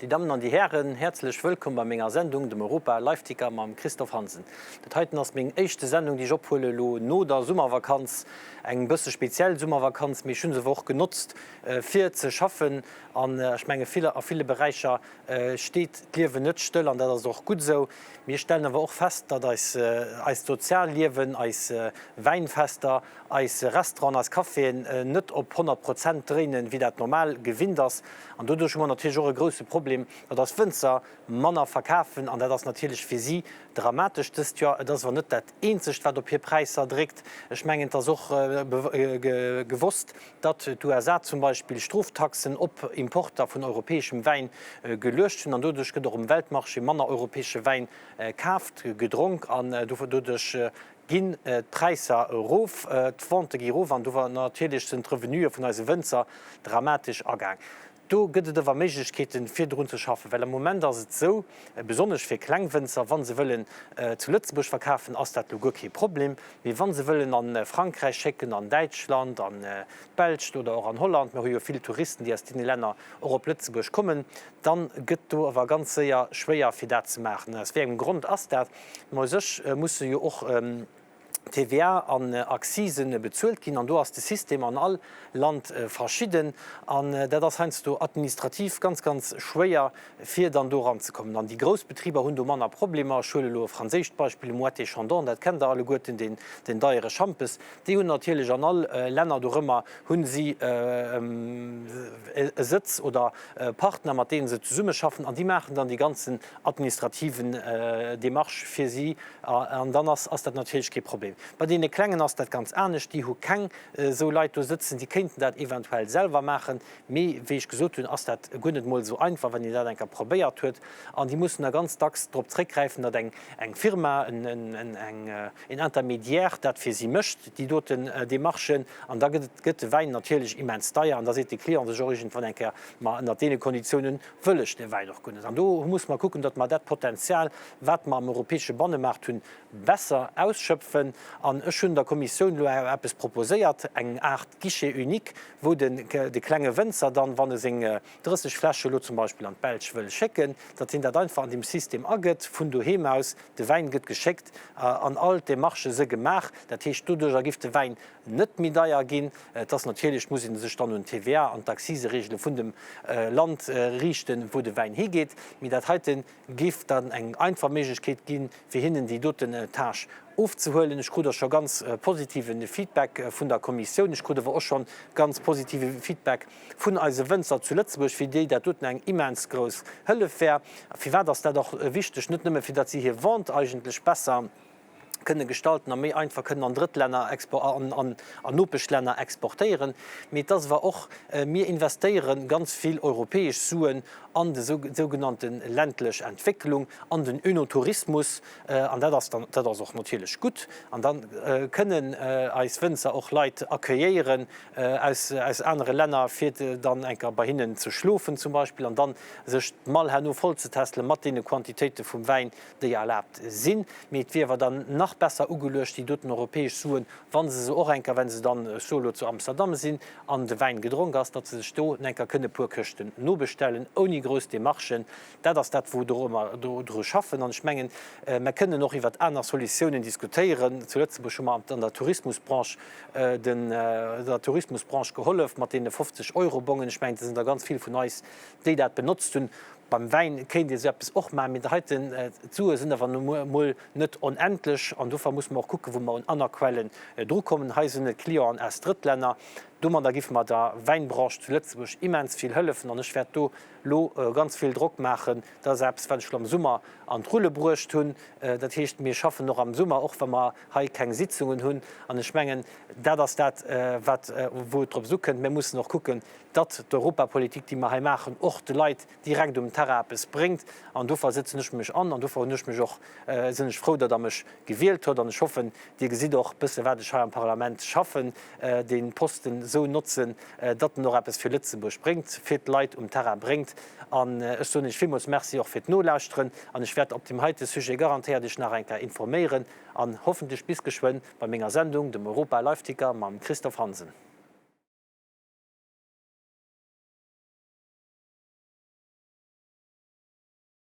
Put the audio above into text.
Déi Dammen an déi Hären, häerzlech wëllkomm bei menger Sendung, dem Europa Liveticker mam Christophe Hansen. Dat heiten ass meng éischte Sendung, déi ech ophuele lo no der Summervakanz. Eng bësse speziell Summervakanz, mee ech hu se awer och genotzt fir ze schaffen. An ech menge vill, a ville Beräicher steet d'Liewen net stëll an dat ass och gutt esou. Mir stellen awer och fest, datt eis, eist Sozialliewen, eis Wäinfester, eis Restauranten, eis Caféen net op 100 Prozent dréinen, wéi dat normal gewinnt ass. An doduerch hu mer natierlech och e grouse Problem, datt eis Wënzer manner verkafen. An dat ass natierlech fir si dramatesch dëst Joer. Et ass awer net dat Eenzegt, wat op hir Präisser dréckt. Ech mengen, et ass och gewosst, datt d'USA zum Beispill Stroftaxen op Importer vun europäeschem Wäin geluecht hunn. An doduerch gëtt och um Weltmarché manner europäesche Wäin kaaft, gedronk. An doduerch ginn d'Präisser erof, d'Vente gi erof an do natierlech sinn d'Revenuë vun eise Wënzer dramatesch agaang. Do gëtt et awer Méiglechkeeten, fir drun ze schaffen, well am Moment ass et esou, besonnesch fir kleng Wënzer, wa se wëllen zu Lëtzebuerg verkafen, ass dat elo guer kee Problem, mee wa se wëllen a Frankräich schécken, an Däitschland, an d'Belscht oder och an Holland, mir hu jo vill Touristen, déi aus deene Länner och op Lëtzebuerg kommen, dann gëtt do awer ganz séier schwéier, fir dat ze maachen. Aus wéi engem Grond ass dat? Mä u sech musse jo och TVA an Accisen bezuelt ginn an do ass de System an all Land verschidden an dat ass heiansdo administrativ ganz, ganz schwéier, fir dann do eranzekommen. An déi grouss Betriber hunn do manner Problemer. Ech huele elo e franséischt Beispill, Moët et Chandon, dat kennt Der alleguerten, deen deiere Schampes. Déi hunn natierlech an all Länner dorëmmer hu si e Sëtz oder Partner, mat deene se zesummeschaffen an déi maachen dann déi ganzen administrativen Démarche fir si an dann ass ass dat natierlech kee Problem. Bei deene Klengen ass dat ganz anescht, déi hu keng esou Leit do sëtzen, déi kéinten dat eventuell selwer maachen, mee wéi ech gesot hunn, ass dat guer net emol esou einfach, wann een dat eng Kéier probéiert huet an déi mussen da ganz dacks drop zréckgräifen, datt eng eng Firma, en eng een Intermédiaire dat fir si mécht, déi doten Démarchen an da gëtt gëtt de Wäin natierlech immens deier an da seet de Client sech och iergendwann eng Kéier, ma ënnert deene Konditiounen wëll ech de Wäin och guer net. An do musse mer kucken, datt mer dat Potenzial, wat mer am europäesche Bannemaart hunn, besser ausschöpfen. An ech hunn der Kommissioun elo eppes proposéiert, eng Aart Guichet unique, wou den de klenge Wënzer dann, wann e seng 30 Fläsche elo zum Beispill an d'Belsch wëll schécken, datt hien dat einfach an deem System agëtt, vun doheem aus, de Wäin gëtt geschéckt an all d'Demarchë se gemaach. Dat heescht, doduerjer giff de Wäin net méi deier ginn. Et ass natierlech, muss ee sech dann un d'TVA an d'Akziseregele vun dem Land riichten, wou de Wäin higeet. Mee dat heite géif dann eng einfach Méiglechkeet ginn, fir hinnen déi doten Tâche ofzehuelen. Ech krut och scho ganz positive Feedback vun der Kommissioun. Ech krut awer och scho ganz positive Feedback vun eise Wënzer zu Lëtzebuerg, fir déi dat doten eng immens grouss Hëllef wär. Firwat ass dat och wichteg? Net nëmme fir datt si hir Vente eigentlech besser kënne gestalten a méi einfach kënnen an Drëttlänner an an Nopeschlänner exportéieren, mee et ass awer och, mir investéiere ganz vill europäesch Suen an de sougenannte ländlech Entwécklung, an den Önotourismus, an dat ass dann, dat ass och natierlech gutt. An da kënnen eis Wënzer och Leit accueilléieren aus aus anere Länner, fir dann eng Kéier bei hinnen ze schlofen zum Beispill an dann sech d'Mall herno vollzetestele mat deene Quantitéite vum Wäin, déi erlaabt sinn, mee et wier awer dann nach besser ugeluecht, déi doten europäesch Suen, wa se se och enker, wa se dann, ech soe lo, zu Amsterdam sinn an de Wäin gedronk ass, datt se sech do enker kënne puer Këschten nobestellen, ouni grouss Demarchen. Dat ass dat, wou mer dru schaffen. An ech mengen, mer kënnen och iwwert aner Solutiounen diskutéieren. Zu Lëtzebuerg hu mer an der Tourismusbranche den der Tourismusbranche gehollef mat deene 50 Euro-Bongen. Ech mengen, et sinn der ganz vill vun eis, déi dat benotzt hunn. Beim Wäin kéint ee sou eppes och maachen, mee heiten, d'Sue sinn awer nu mol net onendlech an dofir musse mer och kucken, wou mer un aner Quellen drukommen. Hei sinn et Clienten aus Drëttlänner. Domadder giffe mer der Wäinbranche zu Lëtzebuerg immens vill hëllefen an ech wäert do lo ganz vill Drock maachen. Dat ass eppes, wat ech lo am Summer an d'Rulle bruecht hunn. Dat heescht, mir schaffen och am Summer, och wa mer hei keng Sitzungen hunn. An ech mengen, dat ass dat, wat, wou et drops ukënnt. Mir mussen och kucken, datt d'Europapolitik, déi mer hei maachen, och de Leit direkt um Terrain eppes bréngt. An dofir sëtzen ech mech an an dofir hunn ech mech och, sinn ech frou, datt Der mech gewielt hutt. An ech hoffen, Dir gesitt och e bësse wat ech hei am Parlament schaffen, dee Posten esou notzen, datt en och eppes fir Lëtzebuerg bréngt, fir d'Leit um Terrain bréngt. An ech soen Iech villmools Merci och fir d'Nolauschteren. An ech wäert op deem heite Sujet garantéiert Iech nach eng Kéier informéieren an hoffentlech bis geschwënn bei menger Sendung, dem Europa Live Ticker mam Christophe Hansen.